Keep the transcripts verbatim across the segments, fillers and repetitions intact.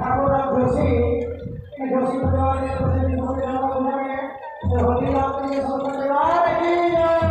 ठाकुर राम जोशी, जोशी परिवार के प्रतिनिधि को जन्म होने में होती राम के सब परिवार की जय।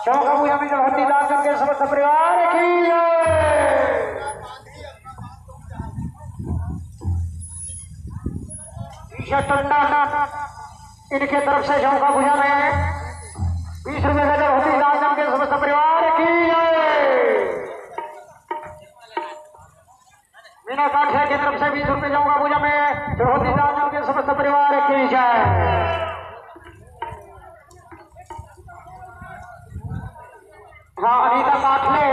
चौक अबू यामी के भक्ति दास के समस्त परिवार की जय। पीछे टंडन इनके तरफ से झोंका भुजा में बीस रुपए का जय होती राजन के समस्त परिवार की जय। मीना काठिया की तरफ से बीस रुपए झोंका भुजा में जय होती राजन के समस्त परिवार की जय। हाँ, अनिता काठले,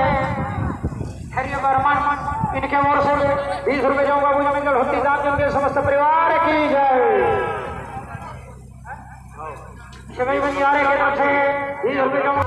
खैरिया बर्मन, इनके ओर से बीस रुपए जाऊंगा, मुझे मिंगल होती दान के समस्त परिवार की जय। शिवई बंजारे की तरफ से बीस रुपए जाऊंगा।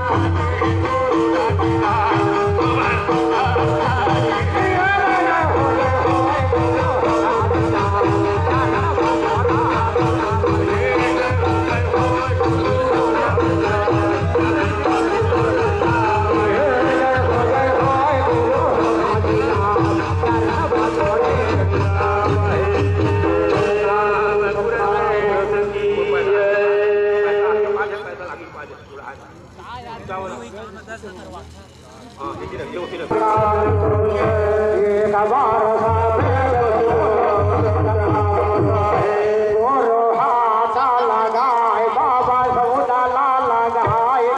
लगाए बाबा सौदा ला लगाए।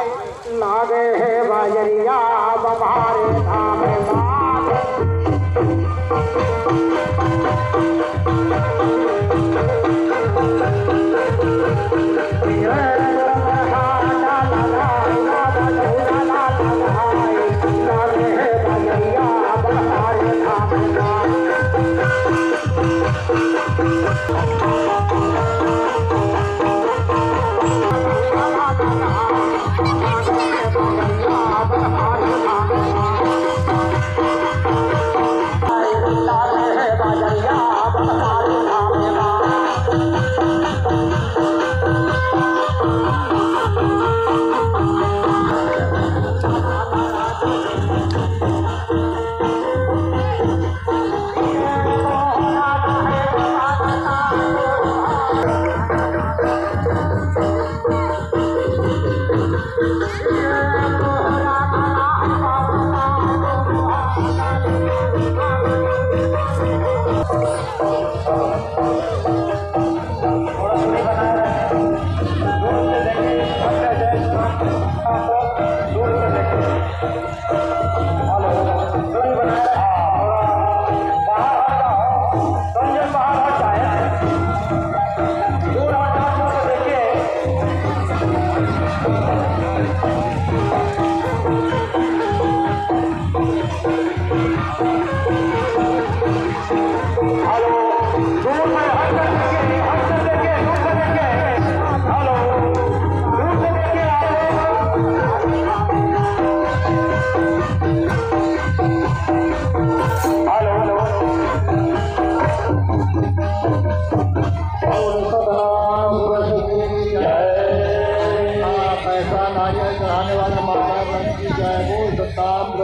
लागे हे बजरिया बम्हारे धाम बाबा।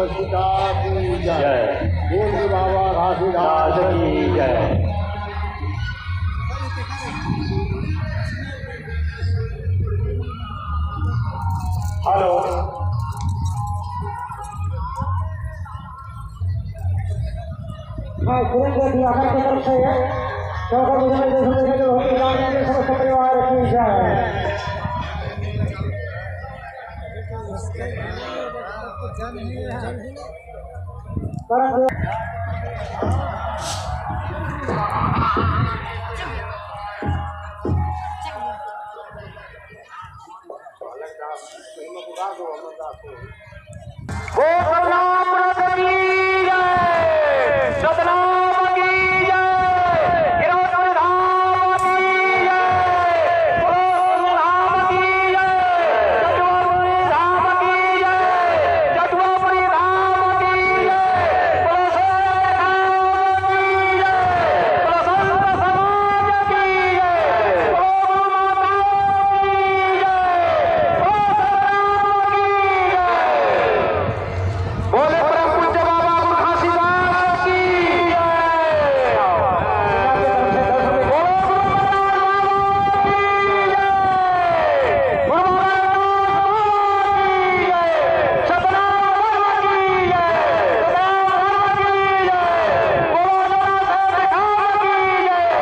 की जय। गोंदी बाबा घासीदास की जय। हेलो। हाँ, सुरेंद्र दिवाकर की तरफ से है। चौदह बजे में जैसे जैसे जो होगी, राम जी के समस्त परिवार की जय। परम बोल सतनाम प्रभु की जय, सतनाम की जय, गिरौदपुर धाम की जय, बोल सतनाम की जय, जटुआपुरी धाम की जय, जटुआपुरी धाम की जय, बोल सतनाम की जय, बोल संत समाज की जय, बोल गुरु माता की जय। बोले परम पूज्य बाबा गुरु घासीदास की जय। बोलो गुरु महाराज बाबा की जय। गुरु महाराज बाबा की जय। सतनाम बाबा की जय। सतनाम बाबा की जय। बोलो जगन्नाथ धाम की जय।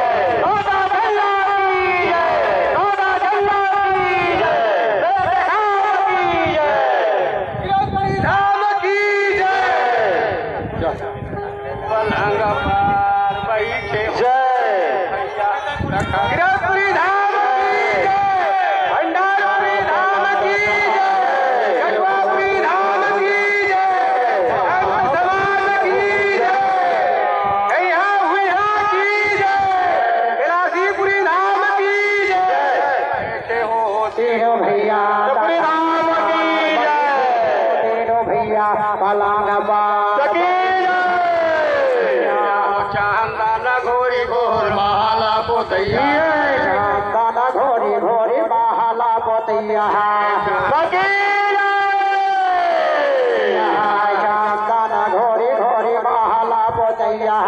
राधा झल्ला की जय। राधा झल्ला की जय। राधा धाम की जय। गिरौदपुरी धाम की जय। पलंग पर बैठे जय। गिरौदपुरी धाम की जय। भंडारपुरी धाम की जय। गढ़वापुरी धाम की जय। संत समाज की जय। गैया हुआ की जय। कैलाशीपुरी धाम की जय। बैठे हो तीनों भैया। गढ़वापुरी धाम की जय। तीनों भैया पलंग पर की जय। चंदन घोरी घोर माला पोतैया। चंदन घोरी घोरी माला पोतैया। की जय। चंदन घोरी घोरी माला पोतैया।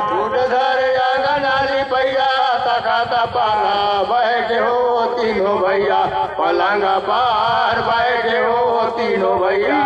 सूट धर अंगन लिपैया, तखत पर बैठे हो तीनों भैया, पलंग पर बैठे हो तीनों भैया।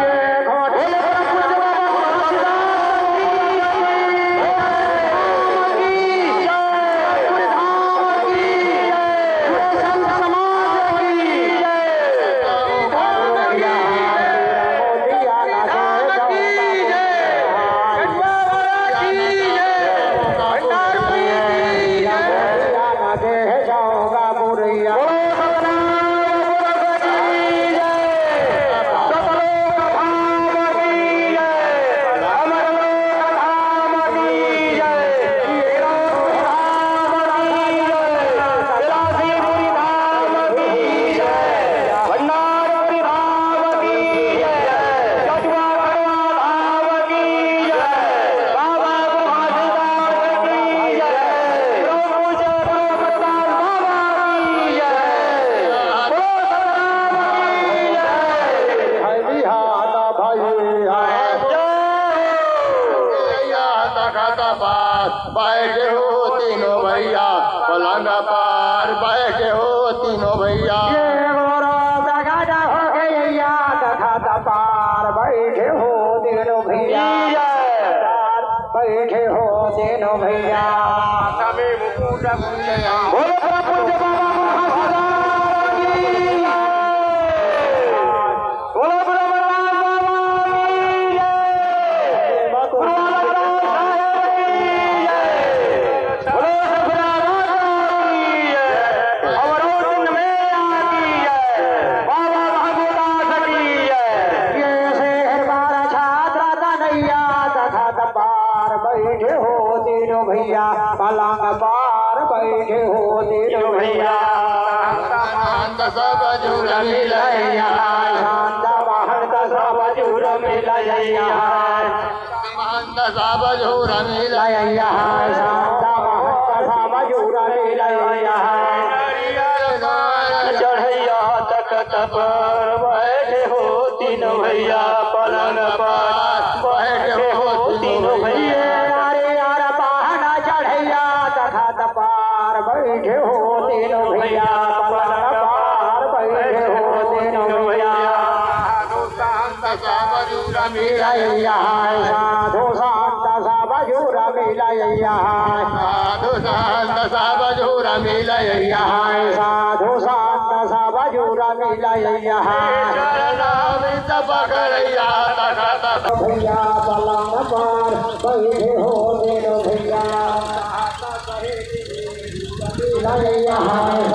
तखत पर बैठे हो तीनों भैया, पलंग पर बैठे हो तीनों भैया। ये गोरो प्रगट हो गैया, तखत पर बैठे हो तीनों भैया। बैठे हो तीनों भैया। बोलो परम पूज्य बाबा गुरु घासीदास की। बोलो गुरु अमरनाथ बाबा की जय। गुरु अमरनाथ साहेब की जय। बोलो सतनाम की जय। अवरोध मेला की जय। बाबा महबूबदास की जय। ये शेर बारा छात्र तनैया तखत पर बैठे हो तीनों भैया, पलंग पर बैठे हो तीनों भैया। संत महंत सब जुर मिलैया। संत महंत सब जुर मिलैया। महंत सब जुर मिलैया। संत महंत सब जुर मिलैया। चढ़ैया तखत पर बैठे हो तीनों भैया, पलंग पर मिलैया है, साधु संत सब जुर मिलैया है। साधु संत सब जुर मिलैया है। साधु संत सब जुर मिलैया है। चरणामृत पकड़ैया तखत। भैया पलंग पर बैठे हो मेरे भैया। मिलैया है,